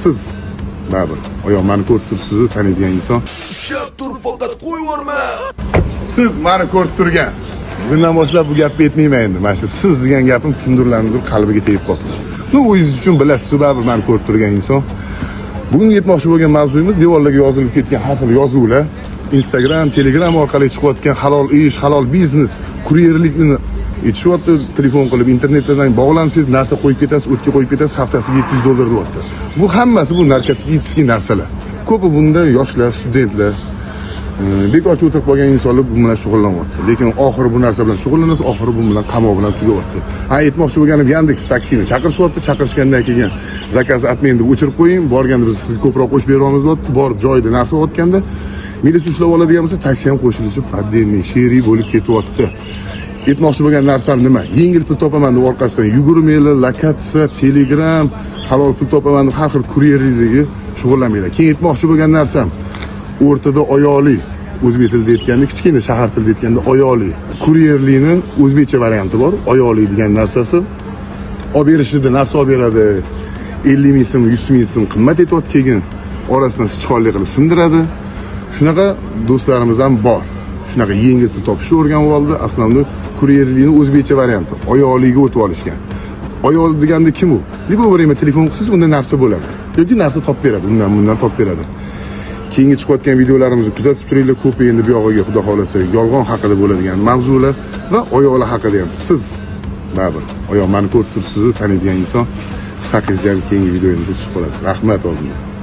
Siz baribir oyoq mani ko'rib turibsiz, taniydigan inson. Ushlab tur, faqat qo'yvorma. Siz mani ko'rib turgan. Bundan boshlab bu gapni aytmayman endi. Mana shu siz degan gapim kimdirlarnidir qalbiga tegib qolibdi. Ну, o'zingiz uchun bilasiz, baribir mani ko'rib turgan inson. Bugungi aytmoqchi bo'lgan mavzuyimiz devorlarga yozilib ketgan har xil yozuvlar, Instagram, Telegram orqali chiqayotgan halol ish, halol biznes, kuryerlikni aytishyapti, telefon qilib internetdan bog'lansangiz narsa qo'yib ketasiz, o'tga qo'yib ketasiz, haftasiga $700 deyapti. Bu hammasi bu narkotik narsalar. Ko'pi bunda yoshlar, studentlar, bekorchi o'tirib qolgan insonlar bu bilan shug'ullanyapti. Lekin oxiri bu narsa bilan shug'ullanasiz, oxiri bu bilan qamoq bilan tugayapti. Ha, aytmoqchi bo'lganim, Yandex taksini chaqirishyapti, chaqirishgandan keyin заказ отмен deb o'chirib qo'ying, borganda biz sizga ko'proq qo'shib beramiz deyapti. Borib joyida narsa olayotganda militsiya ushlab oladigan bo'lsa, taksi ham qo'shilishi поддельный, sherik bo'lib ketyapti. Aytmoqchi bo'lgan narsam nima? Yengil pul topaman deb orqasidan yugurmanglar, lokatsiya, Telegram, halol pul topaman deb har xil kuryerligi shug'ullanmanglar. Keyin aytmoqchi bo'lgan narsam, o'rtada oyoqli, o'zbek tilida aytganda, kichkina shahar tilida aytganda oyoqli. Kuryerlikni o'zbekcha varianti bor, oyoqli degan narsasi. Olib berishida narsa olib beradi. 50 ming so'm, 100 ming so'm qimmat aytyapti, keyin orasidan sichqonlik qilib sindiradi. Shunaqa do'stlarimiz ham bor. Shunaqa yengil pul topishni o'rganib oldi. Aslida kuryerlikni o'zbekcha varianti, oyoqliga o'tib olishgan. Oyoqli deganda kim u? Любой время telefon qilsangiz, unda narsa bo'ladi. Yoki narsa topib beradi, undan bundan topib beradi. Keyingi chiqayotgan videolarimizni kuzatib turinglar. Ko'p endi bu yog'iga xudo xohlasa yolg'on haqida bo'ladigan mavzular va oyoqlar haqida ham. Siz baribir oyoq mani ko'rib turibsiz, taniydigan inson. Siz haqingizda ham keyingi videomizda chiqib qoladi. Rahmat oldindan.